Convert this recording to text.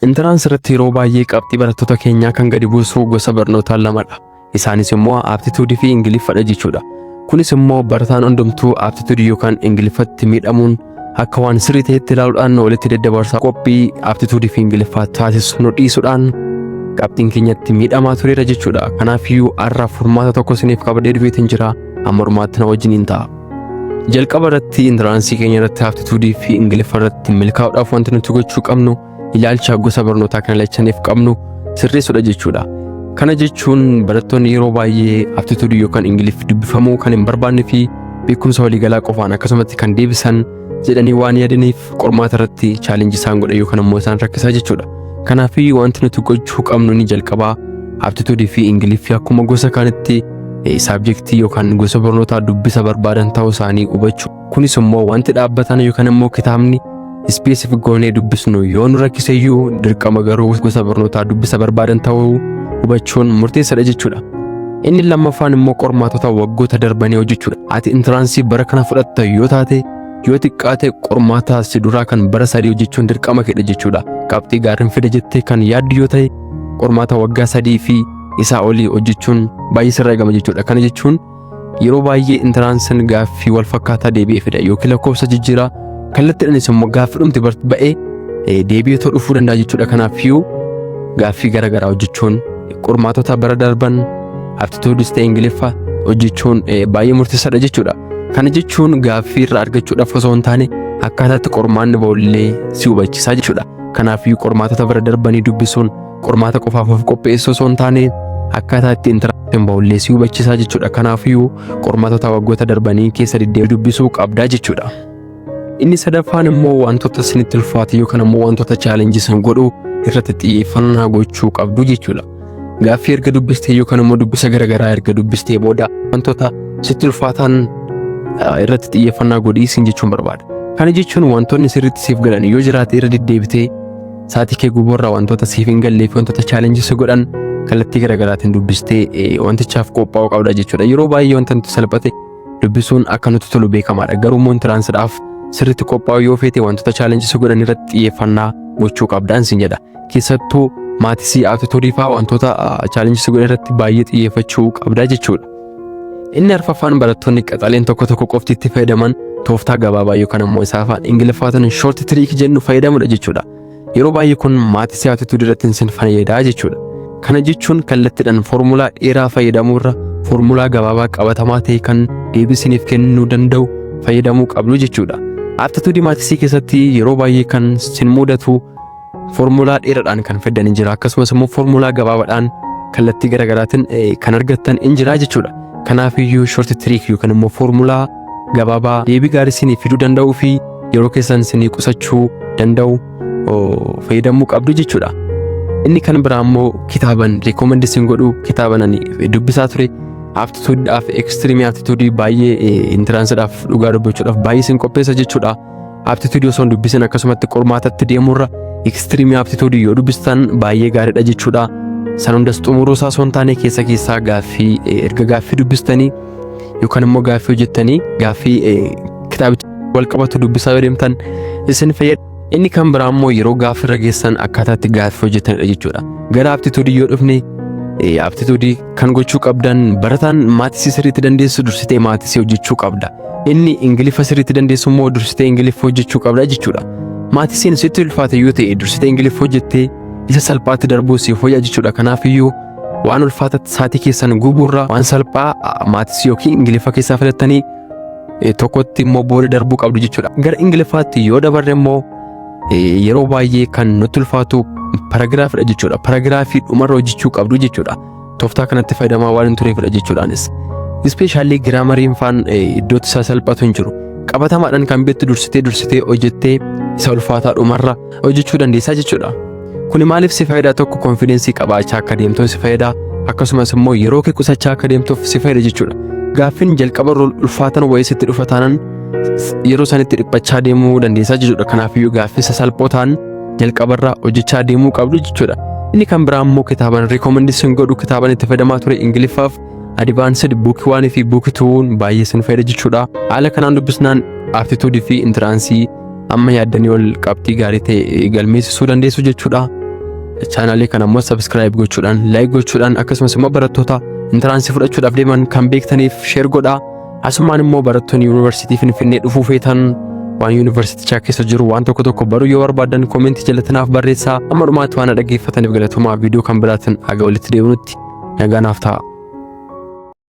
Entrance irratti yeroo baay'ee qabxii barattoota keenyaa kan gadi buusu gosa barnootaa lamadha. Isaanis immoo aptitude fi Ingiliffadha jechuudha. Kunis immoo barataan hundumtuu aptitude yookaan Ingiliffatti miidhamuun akka waan sirrii ta'etti ilaaluudhaan walitti daddabarsaa qophii aptitude fi Ingiliffaa taasisnu dhiisuudhaan qabxiin keenyatti miidhamaa tureera jechuudha. Kanaafiyyuu har'a furmaata tokko isiniif qabadhee dhufeetiin jira. Amma dhumaatti na wajjiniin ta'a. Jalqaba irratti entrance keenya irratti aptitude fi Ingiliffa irratti milkaa'uudhaaf wanti nuti gochuu qabnu ilaalcha gosa barnootaa kana lachaniif qabnu sirreessuudha jechuudha. Kana jechuun barattoonni yeroo baay'ee aptitude yookaan Ingiliffi dubbifamuu kan hin barbaanne fi beekumsa waliigalaa qofaan akkasumatti kan deebisan jedhanii waan yaadaniif qormaata irratti challenge isaan godha yookaan immoo isaan rakkisaa jechuudha. Kanaafii wanti nuti gochuu qabnu ni jalqabaa aptitude fi Ingiliffi akkuma gosa kaanitti subject yookaan gosa barnootaa dubbisa barbaadan ta'uu isaanii hubachuu. Kunis immoo wanti dhaabbatan yookaan immoo kitaabni specific goonee dubbisnu yoo nu rakkise iyyuu, dirqama garuu gosa barnootaa dubbisa barbaadan ta'uu hubachuun murteessaadha jechuudha. Inni lammaffaan immoo qormaatota waggoota darbanii hojjechuudha. Ati entrance bara kana fudhatta yoo taate, yoo xiqqaate qormaata si duraa kan bara 3 hojjechuun dirqama keedha jechuudha. Qabxii gaariin fida jettee kan yaaddu yoo ta'e, qormaata waggaa 3 fi isaa olii hojjechuun baay'ee sirra eegama jechuudha. Kana jechuun yeroo baay'ee entrancen gaaffii wal fakkaataa deebi'ee fida yookiin lakkoofsa jijjiiraa, kallattiidhaanis immoo gaaffii dhumti ba'ee deebi'ee dhufuu danda'a jechuudha. Kanaafiyyuu gaaffii gara garaa hojjechuun, qormaatota bara darban aptitudes ta'e Ingiliffa hojjechuun baay'ee murteessaadha jechuudha. Kana jechuun gaaffii irraa argachuudhaaf osoo hin taane akkaataatti qormaanni ba'ullee si hubachiisaa jechuudha. Kanaafiyyuu qormaatota bara darbanii dubbisuun qormaata qofaaf of qopheessuu osoo hin taane akkaataa itti entrancen ba'ullee si hubachiisaa jechuudha. Kanaafiyyuu qormaatota waggoota darbanii keessa deddeebi'ee dubbisuu qabdaa jechuudha. Inni sadaffaan immoo wantoota isinitti ulfaate yookaan immoo wantoota challenge isin godhu irratti xiyyeeffannaa gochuu qabdu jechuudha. Gaaffii erga dubbistee yookaan immoo dubbisa garaagaraa erga dubbistee booda wantoota sitti ulfaatan irratti xiyyeeffannaa godhii isin jechuun barbaada. Kana jechuun wantoonni sirriitti siif galan yoo jiraate, irra deddeebitee sa'aatii kee gubuurraa wantoota siif hin gallee fi wantoota challenge si godhan kallattii garaagaraatiin dubbistee wantichaaf qophaa'uu qabda jechuudha. Yeroo baay'ee wanta nuti salphate dubbisuun akka nutti tolu beekamaadha. Garuu immoo entrancedhaaf sirriitti qophaa'uu yoo feete, wantoota challenge si godhan irratti xiyyeeffannaa gochuu qabdaan sin jedha. Keessattuu maths, aptitude fa'aa wantoota challenge si godhan irratti baay'ee xiyyeeffachuu qabda jechuudha. Inni arfaffaan barattoonni qaxaleen tokko tokko qofti itti fayyadaman tooftaa gabaabaa yookaan immoo isaa afaan Ingiliffaatiin short trick jennu fayyadamudha jechuudha. Yeroo baay'ee kun maths, aptitude irratti isin fayyadaa jechuudha. Kana jechuun kallattiidhaan foormulaa dheeraa fayyadamuurra foormulaa gabaabaa qabatamaa ta'e kan deebii isiniif kennuu danda'u fayyadamuu qabdu jechuudha. Aptitude maths keessatti yeroo baay'ee kan isin mudatu foormulaa dheeraadhaan kan fiddan hin jira, akkasumas immoo foormulaa gabaabaadhaan kallattii garaagaraatiin kan argattan hin jira jechuudha. Kanaafiyyuu short trick yookaan immoo foormulaa gabaabaa deebii gaarii isinii fiduu danda'uu fi yeroo keessan isinii qusachuu danda'u fayyadamuu qabdu jechuudha. Inni kan biraa immoo kitaaban recommend isin godhu, kitaaban ani dubbisaa ture aptitudedhaaf, extreme aptitude baay'ee entrancedhaaf dhugaa dubbachuudhaaf baay'ee isin qopheessa jechuudha. Aptitude osoo hin dubbisin akkasumatti qormaatatti deemurra extreme aptitude yoo dubbistan baay'ee gaariidha jechuudha. San hundas xumuruu isaa osoo hin taane, keessa keessaa gaaffii erga gaaffii dubbistanii yookaan immoo gaaffii hojjettanii gaaffii kitaabicha wal qabatu dubbisaa yoo deemtan isin fayyada. Inni kan biraa immoo yeroo gaaffii irra geessan akkaataa itti gaaffii hojjetanidha jechuudha. Gara aptitude yoo dhufne, aptitude kan gochuu qabdan, barataan maths sirriitti dandeessu dursitee maths hojjechuu qabda. Inni Ingiliffa sirriitti dandeessu immoo dursitee Ingiliffa hojjechuu qabda jechuudha. Mathsiin sitti ulfaate yoo ta'e, dursitee Ingiliffa hojjettee isa salphaatti darbuu siif fooyya'a jechuudha. Kanaafiyyuu waan ulfaatatti sa'aatii keessan gubuurra waan salphaa maths yookiin Ingiliffa keessaa filattanii tokkotti immoo booda darbuu qabdu jechuudha. Gara Ingiliffaatti yoo dabarre immoo, yeroo baay'ee kan nutti ulfaatu paragraphdha jechuudha. Paragraph dhumarra hojjechuu qabdu jechuudha. Tooftaa kanatti fayyadamaa waan hin tureefidha jechuudhaanis. Especially grammariin faan iddootti isaa salphatu hin jiru. Qabatamaadhaan kan beektu dursitee dursitee hojjettee isa ulfaataa dhumarra hojjechuu dandeessaa jechuudha. Kuni maaliif si fayyadaa? Tokko, confidence qabaachaa akka deemtuuf si fayyada. Akkasumas immoo yeroo kee qusachaa akka deemtuuf si fayyada jechuudha. Gaaffiin jalqaba ulfaatan wayii sitti dhufa taanaan, yeroo sanitti dhiphachaa deemuu dandeessaa jechuudha. Kanaafiyyuu gaaffii sasalphoo ta'an jalqabarraa hojjechaa deemuu qabdu jechuudha. Inni kan biraa immoo kitaaban recommend isin godhu, kitaaban itti fayyadamaa ture, Ingiliffaaf Advanced Book 1 fi Book 2 baay'ee isin fayyada jechuudha. Haala kanaan dubbisnaan aptitude fi entrance amma yaaddanii ol qabxii gaarii ta'e galmeessisuu dandeessu jechuudha. Chaanaalii kana immoo subscribe gochuudhaan, like gochuudhaan, akkasumas immoo barattoota entrance fudhachuudhaaf deeman kan beektaniif share godhaa. Asumaan immoo barattoonni yuunivarsiitii Finfinnee dhufuu feetan, waan yuunivarsiitichaa keessa jiru waan tokko tokko baruu yoo barbaadan, comment jalatti naaf barreessaa. Amma dhumaatti waan dhaggeeffataniif galatoomaa. Viidiyoo kan biraatiin haga walitti deebinutti nagaa naaf ta'a.